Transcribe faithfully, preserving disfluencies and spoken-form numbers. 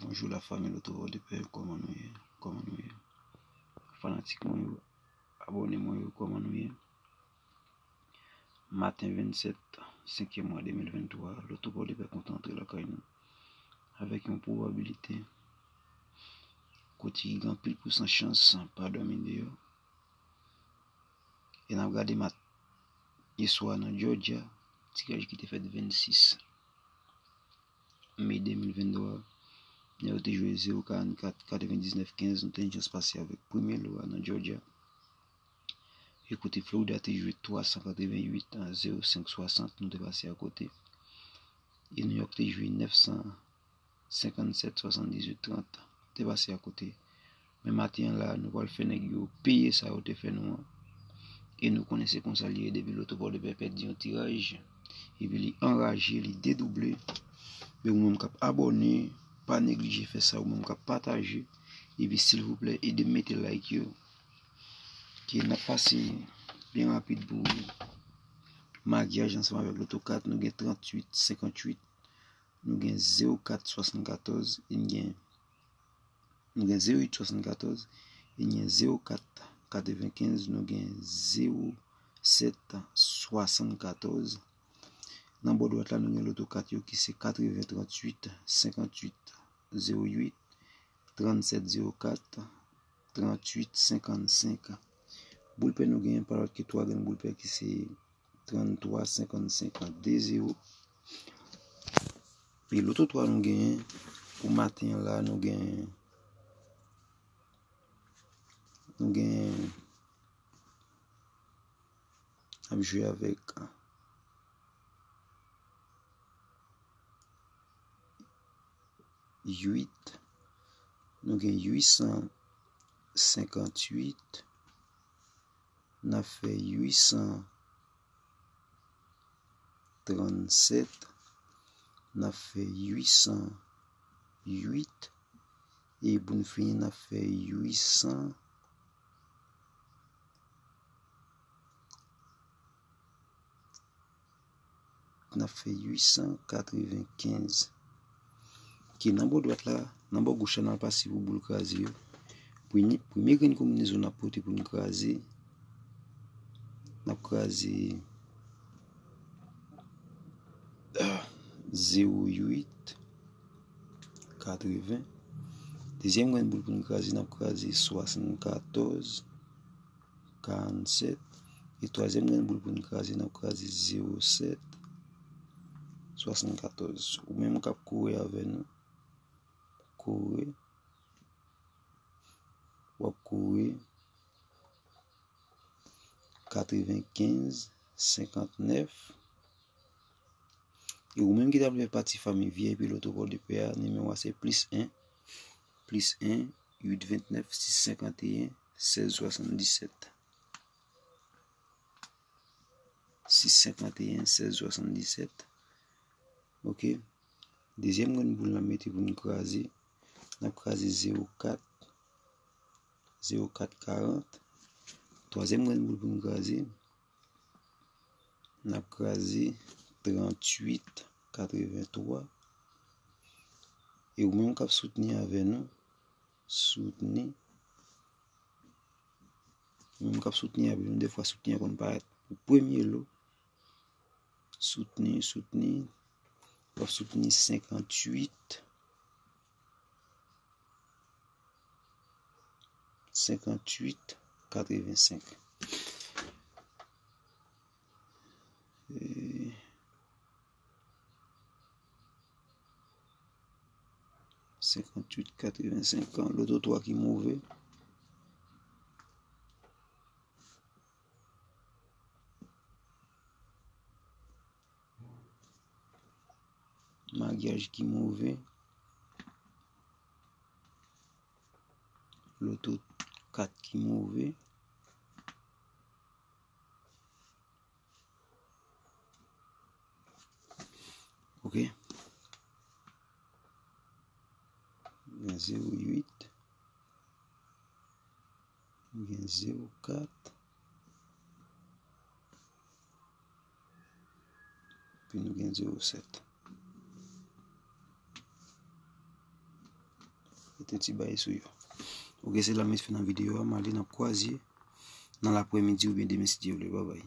Bonjou lafanmi Loto Pòdepè, kòman nou ye? Kòman nou ye? Fanatik mwen yo, abòne mwen yo, kòman nou ye? Maten vennsèt senkèm mwa de mil venntwa, Loto Pòdepè kontan antre lakay nou avèk yon pwobabilite kote ki gen anpil pousan chans pa dòmi deyò. E n ap gade match yè swa nan Georgia, tiraj ki te fèt vennsis me de mil venntwa, nèg yo te jwe zewo karannkat katrevendiznèf kenz, nou te gen chans pase avèk premye lo a nan Georgia. E kote Florida te jwe twa san katreventuit a zewo senk swasant, nou te pase akote. E New York te jwe nèf san senkannsèt swasanndizuit trant, te pase akote. Men maten an la, nou pral fè nèg yo peye sa yo te fè nou an. E nou konnen se konsa li ye depi Loto Pòdepè pèdi yon tiraj. Epi li anraje, li dedouble. Men ou menm k ap abòne, pa neglije fè sa, ou menm k ap pataje. Epi silvouplè, ede m mete like yo. Ke n ap pase byen rapid pou magyaj ansanm avèk Loto kat. Nou gen tranntuit senkantuit, nou gen zewo kat swasannkatòz, e n gen, nou gen zewo uit swasannkatòz, e n gen zewo kat katrevenkenz, nou gen zewo sèt swasannkatòz. Nan bò dwat la, nou gen Loto kat yo ki se katreven tranntuit senkantuit zewo uit, trannsèt zewo kat, tranntuit senkannsenk. Boul pè nou gen pa lòt ke twa grenn boul pè ki se tranntwa senkannsenk de zewo. E Loto twa nou genyen pou maten an la, nou gen, nou gen, n ap jwe avèk uit, nou gen uit san senkantuit, n ap fè uit san trannsèt, n ap fè uit san uit, e pou n fini, n ap fè uit san, n ap fè uit san katrevenkenz. Ki nan bò dwat la, nan bò goch la, n al pase pou boul kraze yo. Premye, premye grenn konbinezon n ap pote pou n kraze, n ap kraze zewo uit katreven. Dezyèm grenn boul pou n kraze, n ap kraze swasannkatòz karannsèt. E twazyèm grenn boul pou n kraze, n ap kraze zewo sèt swasannkatòz. Ou menm k ap kouri avè nou, kouri, w ap kouri katrevenkenz senkantnèf. E ou menm ki ta vle fè pati fanmi V I P Loto Pòdepè a, nimewo a se plis en, plis en, uit vennèf, sis senkanteyen, sèz swasanndisèt. Sis senkanteyen, sèz swasanndisèt. Ok. Dezyèm grenn boul n ap mete pou n kraze, n ap kraze zewo kat, zewo kat karant. Twazyèm grenn boul pou n kraze, n ap kraze tranntuit katreventwa. E ou menm k ap soutni avè nou, soutni. Ou menm k ap soutni avè nou, defwa soutni an konn parèt pou premye lo. Soutni, soutni. W ap soutni senkantuit, senkantuit katrevensenk. E, senkantuit katrevensenk an, Loto twa ki move. Maryaj ki move. Loto kat ki move. Ok. Gen zewo uit. Gen zewo kat. Epi nou gen zewo sèt. de ti bagay sou yo. Ok, se la m met fen nan videyo a, m ale n ap kwaze nan lapremidi oubyen demen si Dye vle, babay.